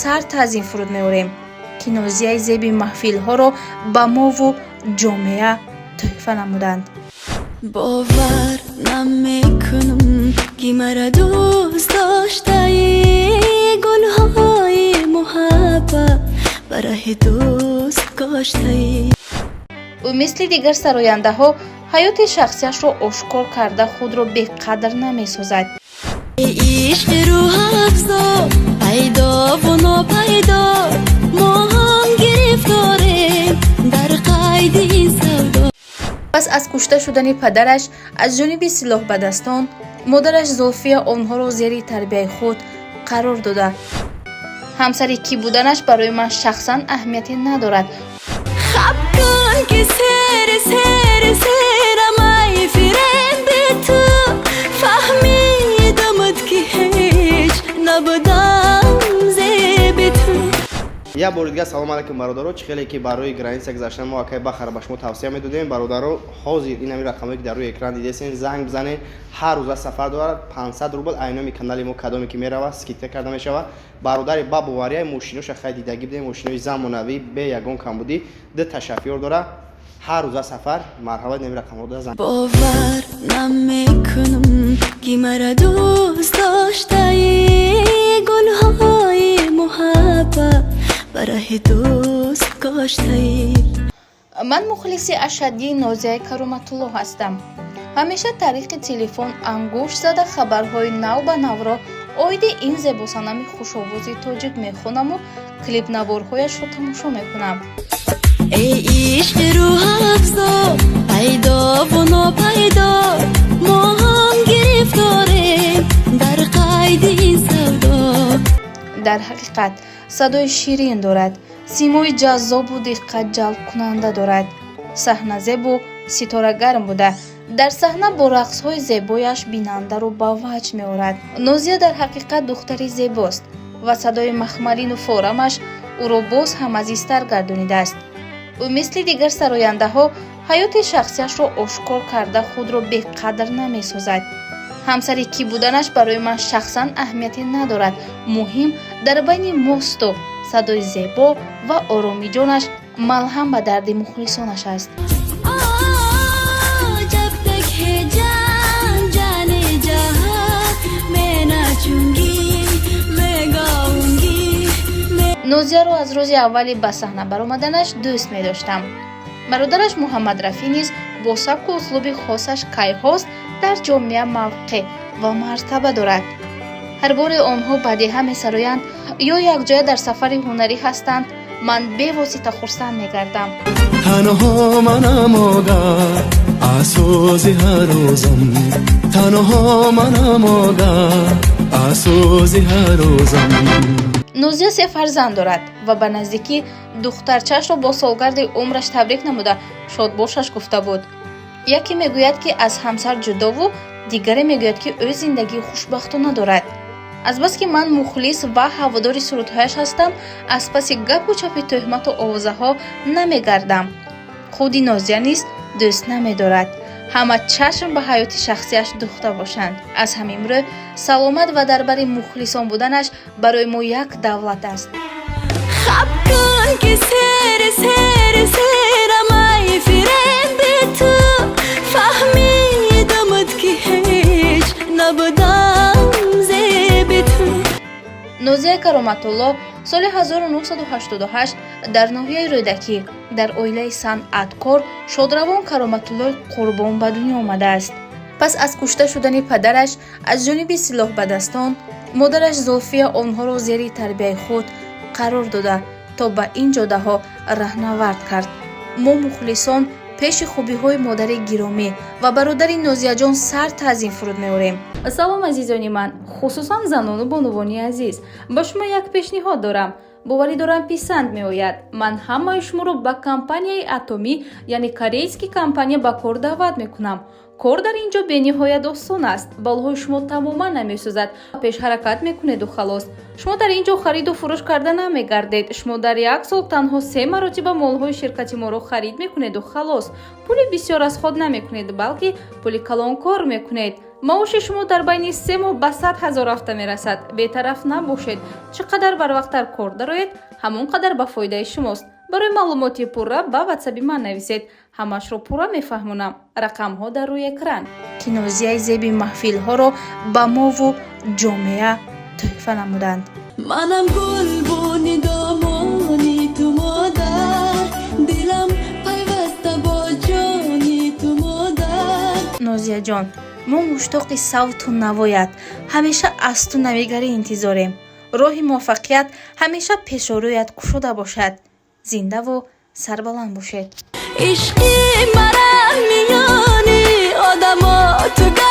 сар таъзим фуруд меорем, ки Нозияи зеби маҳфилҳоро ба мову ҷомеа тӯҳфа намуданд. Бовар намекунам, ки мара дӯст доштаи. Гулҳои муҳаббат ба раҳи дӯст коштаӣ. Ӯ мисли дигар сарояндаҳо ҳаёти шахсияшро ошкор карда, худро беқадр намесозад. Ишқи рӯҳафзо, пайдову нопайдо, мо ҳам гирифторем дар қайди ин савдо. Пас аз кушта шудани падараш аз ҷониби силоҳбадастон, модараш Зулфия онҳоро зери тарбияи худ қарор дода. Ҳамсари кӣ буданаш барои ман шахсан аҳамияте надорад. Хаб кун, ки сер сер серамай фиреби ту. Фаҳмидамад, ки ҳеҷ набудам зеби ту. Як бори дигар салом алайкум, бародаро. Чӣ хеле ки барои граница гузаштан мо акай Бахара ба шумо тавсия медодем, бародаро, ҳозир ин ҳамин рақамое, ки дар рӯи экран дидесен, занг бизанед. Ҳар рӯза сафар дорад, 500 рубл. Айноми канали мо кадоме ки меравад, скидка карда мешавад. Бародари ба бовария, мошиноша хай дидагӣ будем, мошинои замонавӣ, бе ягон камбудӣ, ду шофёр дора, ҳар рӯза сафар. Марҳамат, ин рақамҳо да занг. Бовар намекунам, ки мара дӯст доштаи. Гулҳои муҳаббат ба раҳи дӯст коштаӣ. Ман мухлиси ашаддии Нозияи Кароматулло ҳастам. Ҳамеша тариқи телефон ангушт зада, хабарҳои нав ба навро оиди ин зебосанами хушовози тоҷик мехонаму клипнаворҳояшро тамошо мекунам. Эй ишқи рӯҳафзо, пайдову нопайдо, мо ҳам гирифторем дар қайди ин савдо. Дар ҳақиқат садои ширин дорад, симои ҷаззобу диққат ҷалбкунанда дорад. Саҳназебу ситорагарм буда, дар саҳна бо рақсҳои зебояш бинандаро ба ваҷд меорад. Нозия дар ҳақиқат духтари зебост ва садои махмалину форамаш ӯро боз ҳам азизтар гардонидааст. Ӯ мисли дигар сарояндаҳо ҳаёти шахсияшро ошкор карда, худро беқадр намесозад. Ҳамсари кӣ буданаш барои ман шахсан аҳамияте надорад. Муҳим дар байни мосту садои зебо ва оромиҷонаш малҳам ба дарди мухлисонаш аст. जब तक है जान, जाने जहां, मैं नाचूंगी, मैं गाऊंगी, मैं Нозияро аз рӯзи аввали ба саҳна баромаданаш дӯст медоштам. Бародараш Муҳаммад Рафӣ низ бо сабку услуби хосаш кайҳост дар ҷомеа мавқеъ ва мартаба дорад. Ҳар боре онҳо ба деҳа месароянд ё якҷоя дар сафари ҳунарӣ ҳастанд, ман бевосита хурсанд мегардам. Танҳо манам огар асози ҳаррӯзам, танҳо манам огар асози ҳаррӯзам. Нозия се фарзанд дорад ва ба наздикӣ духтарчаашро бо солгарди умраш табрик намуда, шодбошаш гуфта буд. Яке мегӯяд, ки аз ҳамсар ҷудову дигаре мегӯяд, ки ӯ зиндагии хушбахтона дорад. Азбаски ман мухлис ва ҳаводори сурудҳояш ҳастам, аз паси гапу чапи тӯҳмату овозаҳо намегардам. Худи Нозия низ дӯст намедорад ҳама чашм ба ҳаёти шахсияш духта бошанд. Аз ҳамин рӯ саломат ва дар бари мухлисон буданаш барои мо як давлат аст. Хаб кун, ки сер сер серамай фиреби ту. Фаҳмидамад, ки ҳеҷ набудам зеби ту. Нозия Кароматулло соли 1988 дар ноҳияи Рӯдакӣ дар оилаи санъаткор шодравон Кароматуллои Қурбон ба дунё омадааст. Пас аз кушта шудани падараш аз ҷониби силоҳбадастон, модараш Зулфия онҳоро зери тарбияи худ қарор дода, то ба ин ҷодаҳо раҳнавард кард. Мо, мухлисон, пеши хубиҳои модари гиромӣ ва бародари Нозияҷон сар таъзим фуруд меорем. Салом, азизони ман, хусусан занону бонувони азиз. Ба шумо як пешниҳод дорам, боварӣ дорам, писанд меояд. Ман ҳамаи шуморо ба компанияи Атомӣ, яъне корейский компания, ба кор даъват мекунам. Кор дар ин ҷо бениҳоят осон аст. Болҳои шумо тамоман намесӯзад, пеш ҳаракат мекунеду халос. Шумо дар ин ҷо хариду фурӯш карда намегардед. Шумо дар як сол танҳо се маротиба молҳои ширкати моро харид мекунеду халос. Пули бисёр аз худ намекунед, балки пули калон кор мекунед. Маоши шумо дар байни 3 моҳ ба 100 000 рафта мерасад. Бетараф набошед. Чӣ қадар барвақттар кор дароед, ҳамон қадар ба фоидаи шумост. Барои маълумоти пурра ба ватсаби ман нависед, ҳамашро пурра мефаҳмонам. Рақамҳо дар рӯи экран. Ки Нозияи зеби маҳфилҳоро ба мову ҷомеа тӯҳфа намуданд. Манам гулбуни домони ту, модар, дилам пайваста бо ҷони ту, модар. Нозияҷон, мо муштоқи савту навоят, ҳамеша аз ту навигарӣ интизорем. Роҳи муваффақият ҳамеша пешорӯят кушода бошад. Зиндаву сарбаланд бошед. Ишқи мара миёни одамо ту.